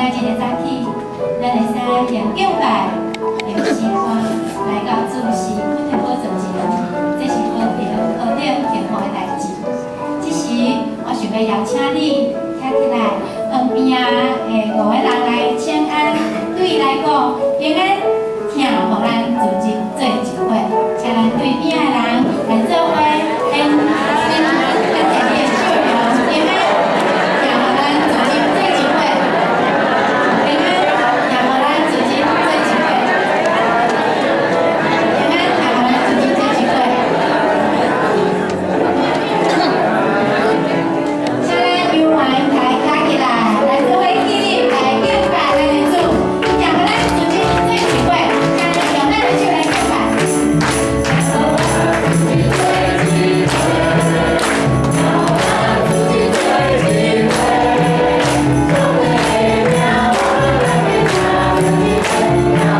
拜日的早起，咱會使用敬拜、用詩歌來到主施恩的寶座前，這是何等何等幸福的代誌。這時，我想欲邀請你徛起來，旁邊的五个人來請安，對伊來講，平安疼予咱主日做一伙，請咱對邊的人來做伙，現現咱摕你的笑容，平安疼予咱主日做一伙，平安疼予咱主日做一伙，平安疼予咱主日做一伙。請咱猶原來徛起來，來做伙起立來敬拜咱的主，疼予咱主日做一伙，請咱用咱的手來敬拜。主日做一伙。我們主日做一伙，做一伙，疼予咱主日做一伙，上帝的疼予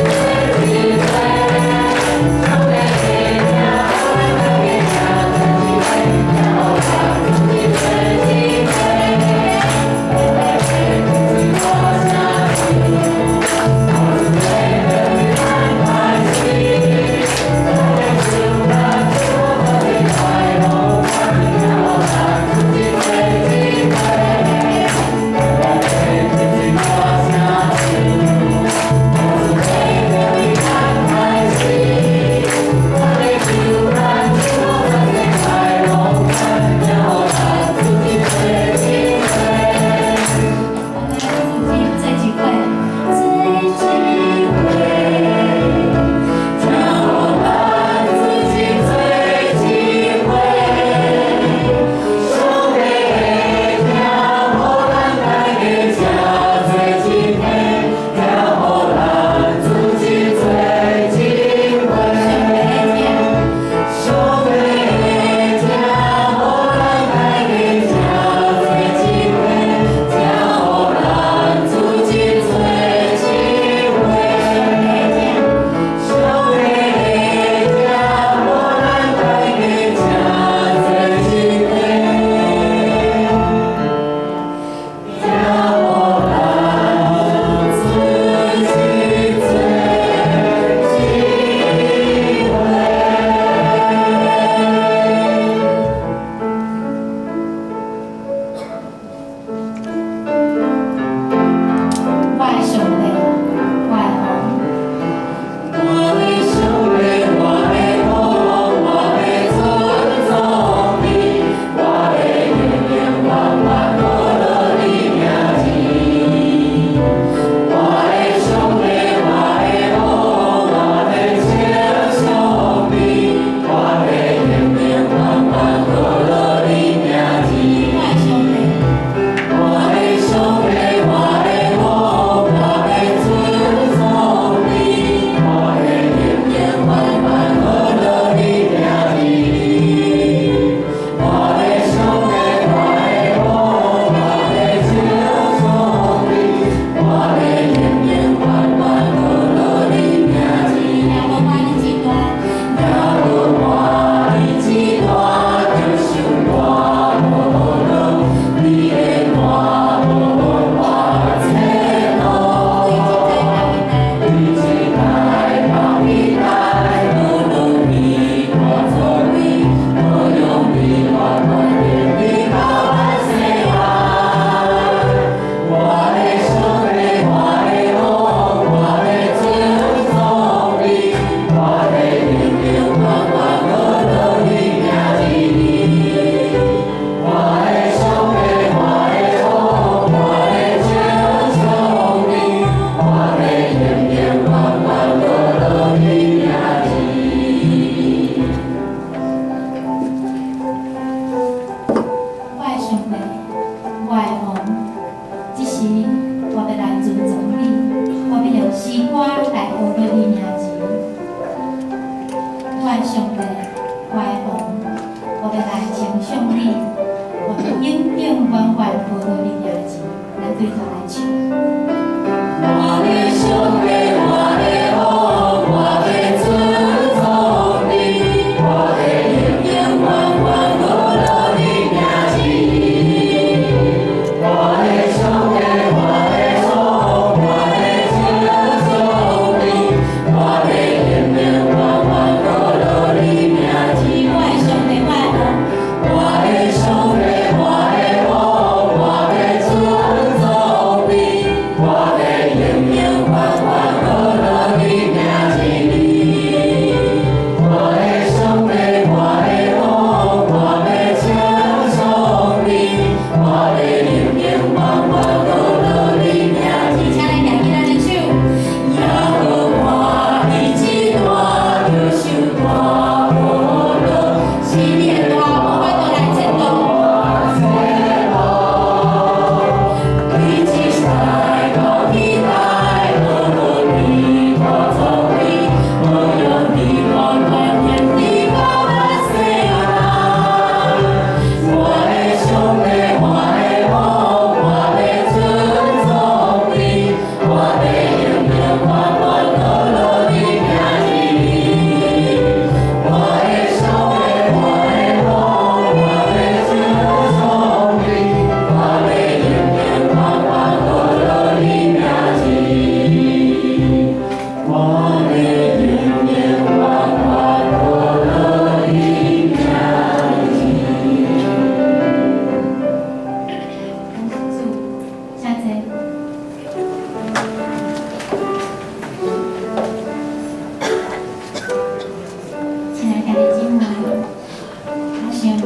咱大家這做一伙，疼予咱主日做一伙。上帝的疼，上帝的疼予咱大家這做一伙，疼予咱主日做一伙。上帝的疼，上帝的疼予咱大家這做一伙，疼予咱主日做一伙。我的上帝，我的王。我的上帝，我的王，我的尊崇你，我會永永遠遠呵咾你名字。我的上帝，我的王，我會稱頌你，我會永永遠遠呵咾你名字。我的上帝，我的上帝，我的王，我會尊崇你，我會永永遠遠呵咾你名字。我的上帝，我的王，我會稱頌你，我會永永遠遠呵咾你名字。耶和華你這大，耶和華你這大，就像大無浪，你的大無法測度。對這代到一代，對這代到一代，無論你大作為，無用你大權柄，直到萬世代。我的上帝，我的王，我會尊崇你，我會永永遠遠呵咾你名字。我的上帝，我的王，我會稱頌你，我會永永遠遠呵咾你名字。我的上帝，我的王，這時我欲來尊崇你，我欲用詩歌來呵咾你名字。我的上帝，我的王，我欲來稱頌你，我欲永永遠遠呵咾你名字。咱對頭來唱。我的上帝，我的王，我會尊崇你，親愛兄弟姊妹，我想佇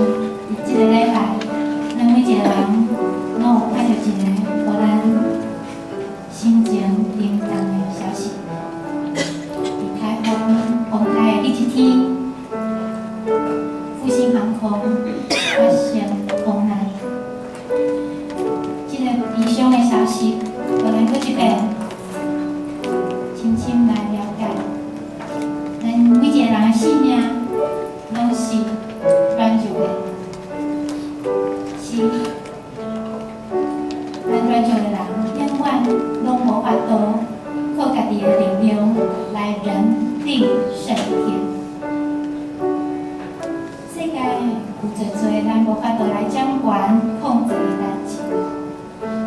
這个禮拜，咱每一個人攏有看著一个予咱心情沉重的消息。佇颱風風台的彼一天，復興航空發生空難，這个悲傷的消息，予咱閣一遍深深來了解，咱每一個人的性命攏是軟弱的，是咱軟弱的人永遠攏無法度靠家己的力量來人定勝天。世界有濟濟咱無法度來掌管控制的代誌，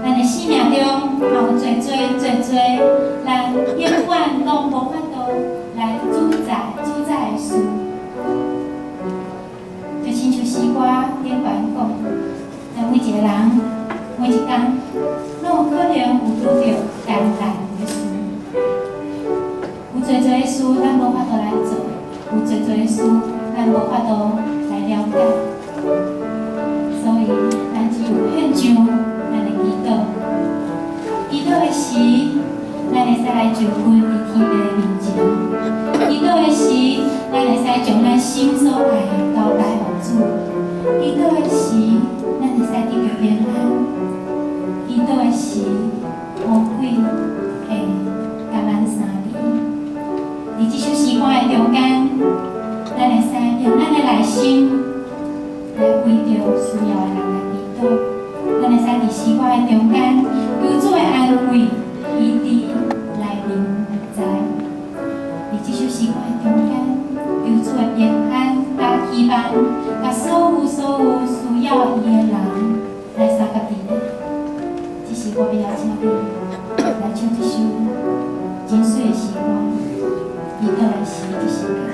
咱的生命中嘛有濟濟濟濟，咱永遠攏無法度來主宰的事。就親像詩歌頂懸講，咱每一個人每一工，攏有可能有拄著艱難的事，有濟濟的事咱無法度來做，有濟濟的事咱無法度來了解，所以咱只有獻上咱的祈禱。祈禱的時，咱會使來就近佇天父的面前；祈禱的時，咱會使將咱心所愛的交代予主；祈禱的時，咱會使得著平安；祈禱的時，魔鬼會共咱相離。佇這首詩歌的中間，咱會使用咱的內心來為著需要的人來祈禱。咱會使佇詩歌的中間，求主的安慰、醫治來臨在。佇這首詩歌的中間，求主的平安佮希望，共所有所有需要伊的人來相佮佇咧。這是我欲邀請你來唱這首真媠的詩歌，祈禱的時這時間。